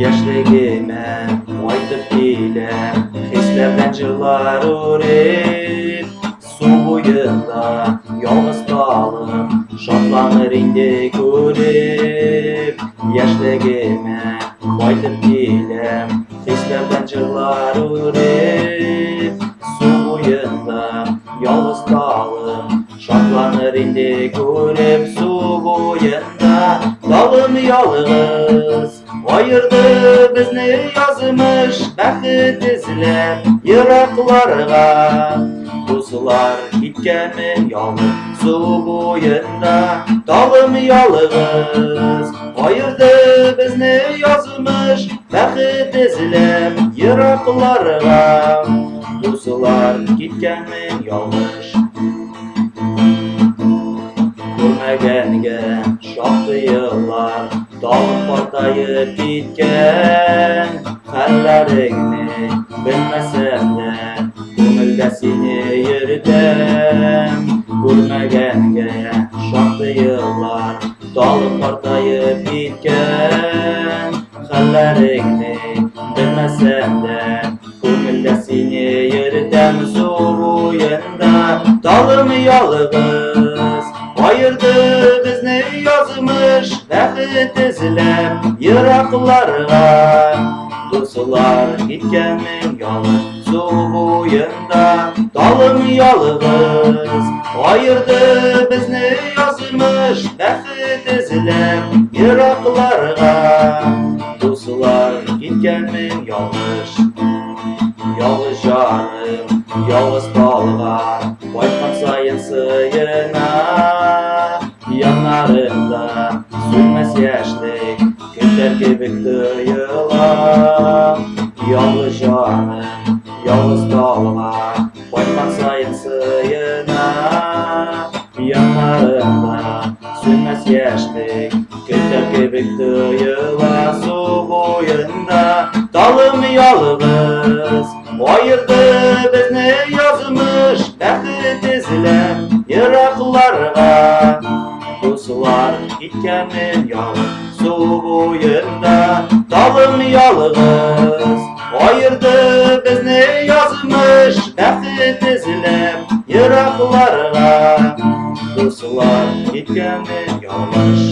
Яшьлегемә кайтып киләм, хисләрдән җырлар үреп. Су буенда ялгыз талым, шатланыр инде күреп. Яшьлегемә кайтып киләм, хисләрдән җырлар үреп. Су буенда ялгыз талым, шатланыр инде күреп. Су буенда талым ялгыз. Аерды безне язмыш, бәхет эзләп еракларга. Дуслар киткәнмен ялгыз, су буенда талым ялгыз. Аерды безне язмыш, бәхет эзләп еракларга. Дуслар киткәнмен ялгыш. Күрмәгәнгә шактый еллар, талым картаеп киткән. Хәлләреңне белмәсәм дә, күңелдә сине йөртәм. Күрмәгәнгә шактый еллар, талым картаеп киткән. Хәлләреңне белмәсәм дә, күңелдә сине йөртәм. Су буенда талым ялгыз. Аерды безне язмыш, бәхет эзләп еракларга. Дуслар киткәнмен ялгыз, су буенда талым ялгыз. Аерды безне язмыш, бәхет эзләп еракларга. Дуслар киткәнмен ялгыш. Ялгыз җаным, ялгыз талга, кайткан саен сыена. Яннарымда сүнмәс яшьлек, көтәр кебек тоела. Ялгыз җаным, ялгыз талга, кайткан саен сыена. Яннарымда сүнмәс яшьлек, көтәр кебек тоела. Су буенда талым ялгыз. Аерды безне язмыш, бәхет эзләп еракларга. Дуслар киткәнмен ялгыз, су буенда талым ялгыз. Аерды безне язмыш, бәхет эзләп еракларга. Дуслар киткәнмен ялгыш.